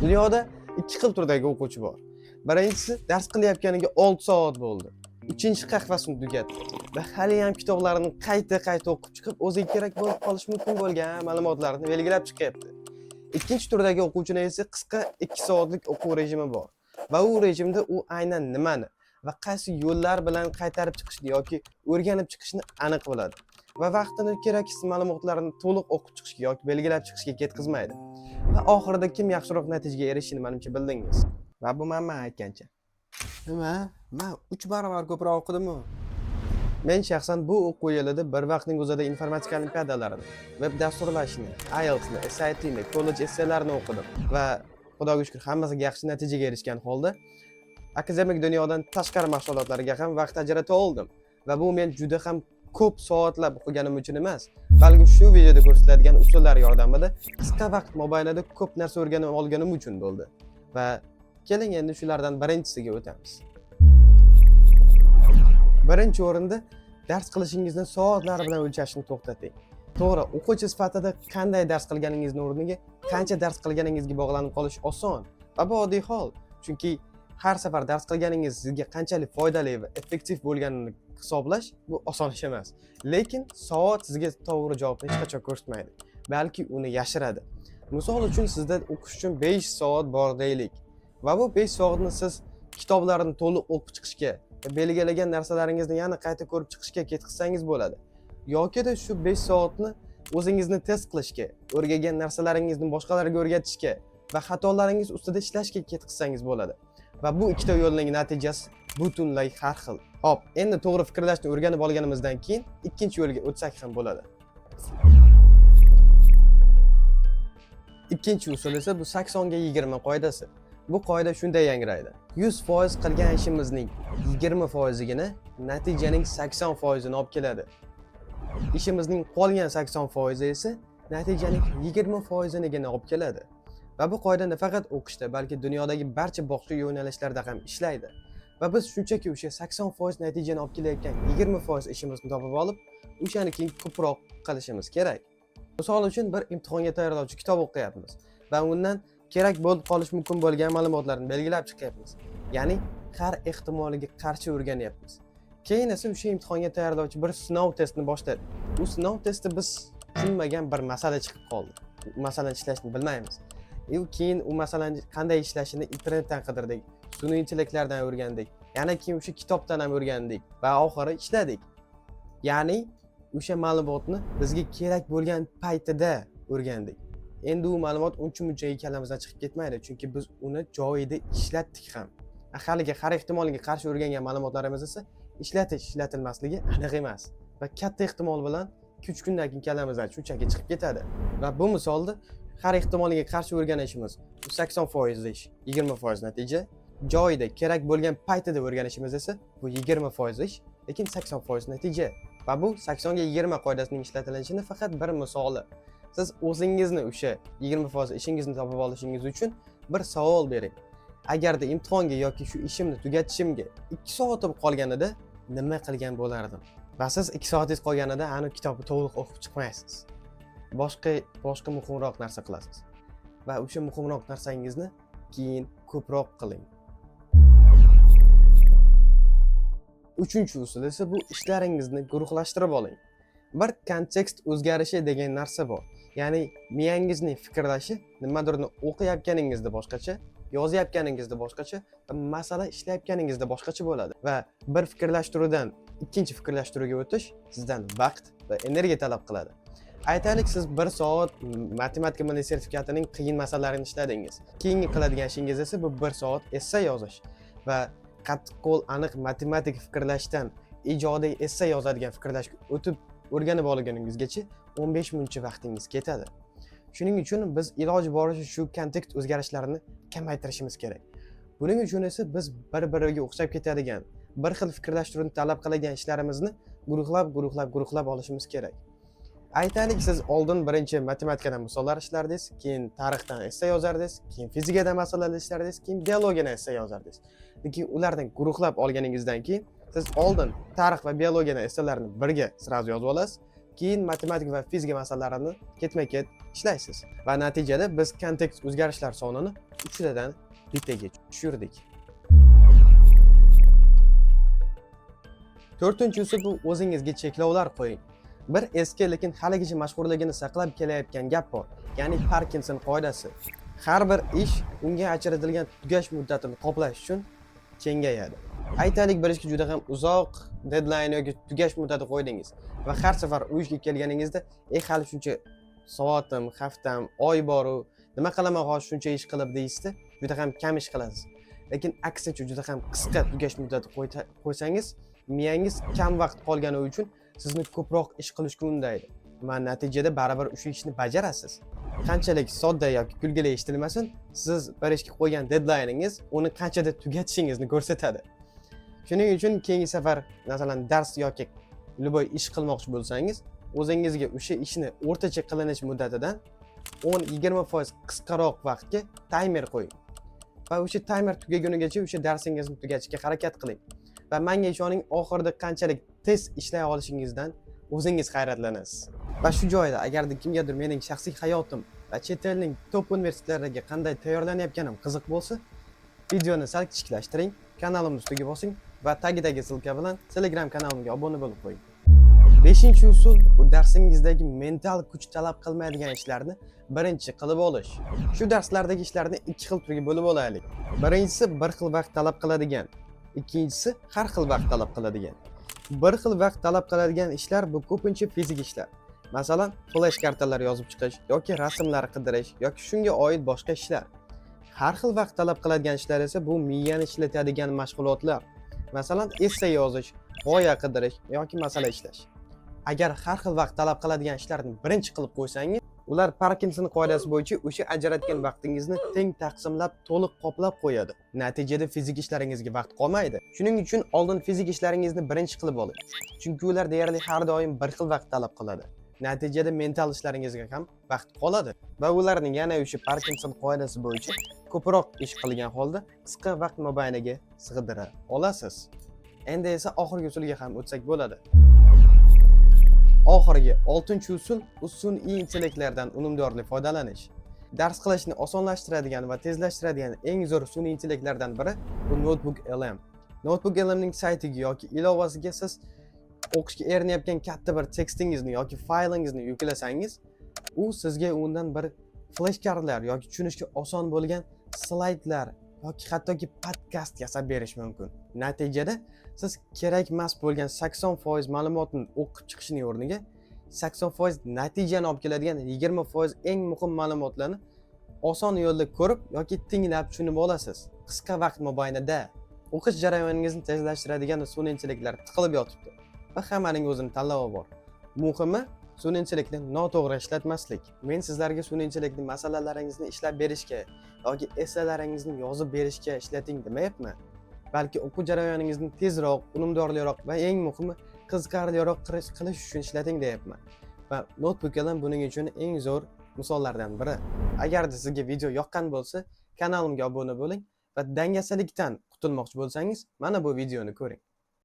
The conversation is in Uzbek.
Dunyoda ikki xil turdagi o'quvchi bor. Birinchisi dars qilayotganiga 6 soat bo'ldi. Uchinchi qahvasini tugatdi va haliyam kitoblarni qayta-qayta o'qib chiqib, o'ziga kerak bo'lib qolishi mumkin bo'lgan ma'lumotlarni belgilab chiqyapti. Ikkinchi turdagi o'quvchini esa qisqa 2 soatlik o'quv rejimi bor va u rejimda u aynan nimani va qaysi yo'llar bilan qaytarib chiqishni yoki o'rganib chiqishni aniq biladi va vaqtini keraksiz ma'lumotlarni to'liq o'qib chiqishga yoki belgilab chiqishga ketkazmaydi. Va oxirida kim yaxshiroq natijaga erishishini manimcha bildingiz. Va bu manman aytgancha. Nima? Man 3 barobar ko'proq o'qidimmi? Men shaxsan bu o'quv yilida bir vaqtning o'zida informatika olimpiadalarini, veb dasturlashni, IELTSni, SATni, kollej esselarini o'qidim va Xudoga shukr, hammasiga yaxshi natijaga erishgan holda akademik dunyodan tashqari mashg'ulotlarga ham vaqt ajrata oldim. Va bu men juda ham ko'p soatlab o'qiganim uchun emas, balki shu videoda ko'rsatiladigan usullar yordamida qisqa vaqt mobaynida ko'p narsa o'rganib olganim uchun bo'ldi. Va keling, endi shulardan birinchisiga o'tamiz. Birinchi o'rinda dars qilishingizni soatlar bilan o'lchashni to'xtating. To'g'ri, o'quvchi sifatida qanday dars qilganingizni o'rniga qancha dars qilganingizga bog'lanib qolish oson va bu oddiy hol. Chunki har safar dars qilganingiz sizga qanchalik foydali va effektiv bo'lganini hisoblash bu oson ish emas. Lekin soat sizga to'g'ri javobni hech qachon ko'rsatmaydi, balki uni yashiradi. Misol uchun, sizda o'qish uchun 5 soat bor deylik va bu 5 soatni siz kitoblarni to'liq o'qib chiqishga va belgilagan narsalaringizni yana qayta ko'rib chiqishga ketkazsangiz bo'ladi. Yokida shu 5 soatni o'zingizni test qilishga, o'rgangan narsalaringizni boshqalarga o'rgatishga va xatolaringiz ustida ishlashga ketkazsangiz bo'ladi. Va bu ikkita yo'lning natijasi butunlay har xil. Xo'p, endi to'g'ri fikrlashni o'rganib olganimizdan keyin ikkinchi yo'lga o'tsak ham bo'ladi. Ikkinchi usul esa bu 80 ga 20 qoidasi. Bu qoida shunday yangraydi. 100% qilgan ishimizning 20%igina natijaning 80%ini olib keladi. Ishimizning qolgan 80% esa natijaning 20%inigina olib keladi. Va bu qoida nafaqat o'qishda, balki dunyodagi barcha boshqa yo'nalishlarda ham ishlaydi. Va biz shunchaki o'sha 80% natijani olib kelayotgan 20% ishimizni topib olib, o'shani keyin ko'proq qilishimiz kerak. Misol uchun, bir imtihonga tayyorlovchi kitob o'qiyapmiz va undan kerak bo'lib qolishi mumkin bo'lgan ma'lumotlarni belgilab chiqyapmiz. Ya'ni har ehtimoliga qarshi o'rganyapmiz. Keyin esa o'sha imtihonga tayyorlovchi bir sinov testini boshladik. U sinov testi biz tushunmagan bir masala chiqib qoldi. U masalani ishlashni bilmaymiz. Keyin u masalani qanday ishlashini internetdan qidirdik, sun'iy intellektlardan o'rgandik. Yana keyin o'sha kitobdan ham o'rgandik va oxiri ishladik. Ya'ni o'sha ma'lumotni bizga kerak bo'lgan paytida o'rgandik. Endi u ma'lumot uncha muncha kallamizdan chiqib ketmaydi, chunki biz uni joyida ishlatdik ham. Haligi har ehtimolga qarshi o'rgangan ma'lumotlarimiz esa ishlatish ishlatilmasligi aniq emas va katta ehtimol bilan 2-3 kundan keyin kallamizdan shunchaki chiqib ketadi. Va bu misolda har ehtimolga qarshi o'rganishimiz bu 80% ish, 20% natija. Joyida kerak bo'lgan paytida o'rganishimiz esa bu 20% ish, lekin 80% natija. Va bu 80 ga 20 qoidasining ishlatilishini faqat bir misoli. Siz o'zingizni o'sha 20% ishingizni topib olishingiz uchun bir savol bering. Agarda imtihonga yoki shu ishimni tugatishimga 2 soatim qolganida nima qilgan bo'lardim? Va siz 2 soatingiz qolganida ani kitobni to'liq o'qib chiqmaysiz. Boshqa boshqa muhimroq narsa qilasiz. Va o'sha muhimroq narsangizni keyin ko'proq qiling. Uchinchi usul esa bu ishlaringizni guruhlashtirib oling. Bir kontekst o'zgarishi degan narsa bor. Ya'ni miyangizning fikrlashi nimadirni o'qiyotganingizda boshqacha, yozayotganingizda boshqacha va masala ishlayotganingizda boshqacha bo'ladi. Va bir fikrlash turidan ikkinchi fikrlash turiga o'tish sizdan vaqt va energiya talab qiladi. Aytaylik, siz 1 soat matematika milliy sertifikatining qiyin masalalarini ishladingiz. Keyingi qiladigan ishingiz esa bu 1 soat esse yozish va qattiqqo'l aniq matematik fikrlashdan ijodiy esse yozadigan fikrlashga o'tib o'rganib olguningizgacha 15 minutcha vaqtingiz ketadi. Shuning uchun biz iloji boricha shu kontekst o'zgarishlarini kamaytirishimiz kerak. Buning uchun esa biz bir-biriga o'xshab ketadigan, bir xil fikrlash turini talab qiladigan ishlarimizni guruhlab, guruhlab, guruhlab olishimiz kerak. Aytaylik, siz oldin birinchi matematikadan misollar ishlardingiz, keyin tarixdan esse yozardingiz, keyin fizikadan masalalar ishlardingiz, keyin biologiyadan esse yozardingiz. Lekin ulardan guruhlab olganingizdan keyin siz oldin tarix va biologiyadan esselarni birga сразу yozib olasiz, Keyin matematika va fizika masalalarini ketma ket ishlaysiz va natijada biz kontekst o'zgarishlar sonini uchtadan bittaga tushirdik. To'rtinchi usul bu o'zingizga cheklovlar qo'ying. Bir eski, lekin haligacha mashhurligini saqlab kelayotgan gap bor, ya'ni Parkinson qoidasi: har bir ish unga ajratilgan tugash muddatini qoplash uchun kengayadi. Aytaylik, bir ishga juda ham uzoq deadline yoki tugash muddati qo'ydingiz va har safar u ishga kelganingizda: "Ey, hali shuncha soatim, haftam, oy boru, nima qilaman hozir shuncha ish qilib?" deysizda, juda ham kam ish qilasiz. Lekin aksincha, juda ham qisqa tugash muddati qo'ysangiz, miyangiz kam vaqt qolgani uchun sizni ko'proq ish qilishga undaydi va natijada baribir o'sha ishni bajarasiz. Qanchalik sodda yoki kulgili eshitilmasin, siz bir ishga qo'ygan deadlineingiz uni qanchada tugatishingizni ko'rsatadi. Shuning uchun keyingi safar, masalan, dars yoki любой ish qilmoqchi bo'lsangiz, o'zingizga o'sha ishni o'rtacha qilinish muddatidan 10-20% qisqaroq vaqtga taymer qo'ying va o'sha taymer tugagunigacha o'sha darsingizni tugatishga harakat qiling va manga ishoning, oxirida qanchalik tez ishlay olishingizdan o'zingiz hayratlanasiz. Va shu joyda agarda kimgadir mening shaxsiy hayotim va chet elning top universitetlariga qanday tayyorlanayotganim qiziq bo'lsa, videoni sal kichiklashtiring, kanalimni ustiga bosing va tagidagi ссылка bilan Telegram kanalimga obuna bo'lib qo'ying. Beshinchi usul bu darsingizdagi mental kuch talab qilmaydigan ishlarni birinchi qilib olish. Shu darslardagi ishlarni ikki xil turga bo'lib olaylik. Birinchisi bir xil vaqt talab qiladigan, ikkinchisi har xil vaqt talab qiladigan. Bir xil vaqt talab qiladigan ishlar bu ko'pincha fizik ishlar, masalan, flash kartalar yozib chiqish yoki rasmlar qidirish yoki shunga oid boshqa ishlar. Har xil vaqt talab qiladigan ishlar esa bu miyani ishlatadigan mashg'ulotlar, masalan, esse yozish, g'oya qidirish yoki masala ishlash. Agar har xil vaqt talab qiladigan ishlarni birinchi qilib qo'ysangiz, ular Parkinson qoidasi bo'yicha o'sha ajratgan vaqtingizni teng taqsimlab, to'liq qoplab qo'yadi. Natijada fizik ishlaringizga vaqt qolmaydi. Shuning uchun oldin fizik ishlaringizni birinchi qilib oling, chunki ular deyarli har doim bir xil vaqt talab qiladi. Natijada mental ishlaringizga ham vaqt qoladi va ularni yana o'sha Parkinson qoidasi bo'yicha ko'proq ish qilgan holda qisqa vaqt mobayniga sig'dira olasiz. Endi esa oxirgi usulga ham o'tsak bo'ladi. Oxirgi, oltinchi usul bu sun'iy intellektlardan unumdorli foydalanish. Dars qilishni osonlashtiradigan va tezlashtiradigan eng zo'r sun'iy intellektlardan biri bu Notebook LM. Notebook LMning saytiga yoki ilovasiga siz o'qishga erinayotgan katta bir tekstingizni yoki faylingizni yuklasangiz, u sizga undan bir flash kartlar yoki tushunishga oson bo'lgan slaydlar yoki hattoki podkast yasab berishi mumkin. Natijada siz kerak emas bo'lgan 80% ma'lumotni o'qib chiqishning o'rniga 80% natijani olib keladigan 20% eng muhim ma'lumotlarni oson yo'lda ko'rib yoki tinglab tushunib olasiz qisqa vaqt mobaynida. O'qish jarayoningizni tezlashtiradigan sun'iy intellektlar tiqilib yotibdi va hammaning o'zini tanlovi bor. Muhimi, sun'iy intellektni noto'g'ri ishlatmaslik. Men sizlarga sun'iy intellektni masalalaringizni ishlab berishga yoki esselaringizni yozib berishga ishlating demayapman, balki o'quv jarayoningizni tezroq, unumdorliroq va eng muhimi, qiziqarliroq qilish uchun ishlating deyapman va Notebook LM buning uchun eng zo'r misollardan biri. Agarda sizga video yoqqan bo'lsa, kanalimga obuna bo'ling va dangasalikdan qutulmoqchi bo'lsangiz, mana bu videoni ko'ring.